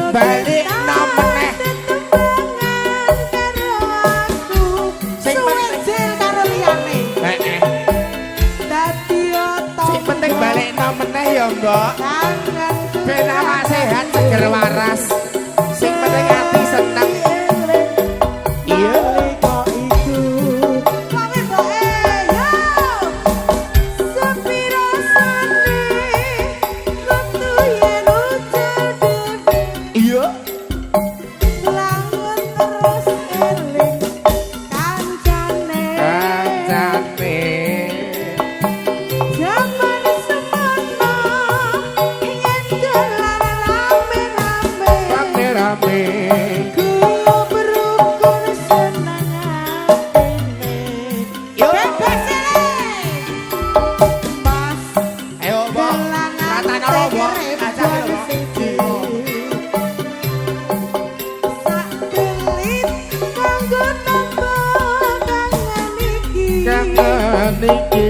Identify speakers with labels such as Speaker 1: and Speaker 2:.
Speaker 1: Balikno meneh.
Speaker 2: Tetembangan karo aku.
Speaker 1: Sing
Speaker 2: Suwe
Speaker 1: penting-
Speaker 2: jil karo liyane.
Speaker 1: Heeh.
Speaker 2: Dadi
Speaker 1: Sing penting balekno meneh ya, Mbok.
Speaker 2: Kangenku.
Speaker 1: Ben awak sehat seger waras. Sing penting ati seneng. Iya.
Speaker 2: Nalika iku. Kowe mboke, yo. Sepi rasane wektu yen ucul dhewe.
Speaker 1: Iya.
Speaker 2: Langun terus eling kancane.
Speaker 1: Kancane.
Speaker 2: Jaman semono yen dolan rame-rame.
Speaker 1: Rame-rame.
Speaker 2: Guyub rukun seneng atine.
Speaker 1: Yo.
Speaker 2: Bebas ele. Mas
Speaker 1: Ayo, Mbok.
Speaker 2: gelangan
Speaker 1: Ratano, Mbok. Acak lho, Mbok.
Speaker 2: siji. Sak pelit kanggo nampa kangen iki.
Speaker 1: Kangen iki.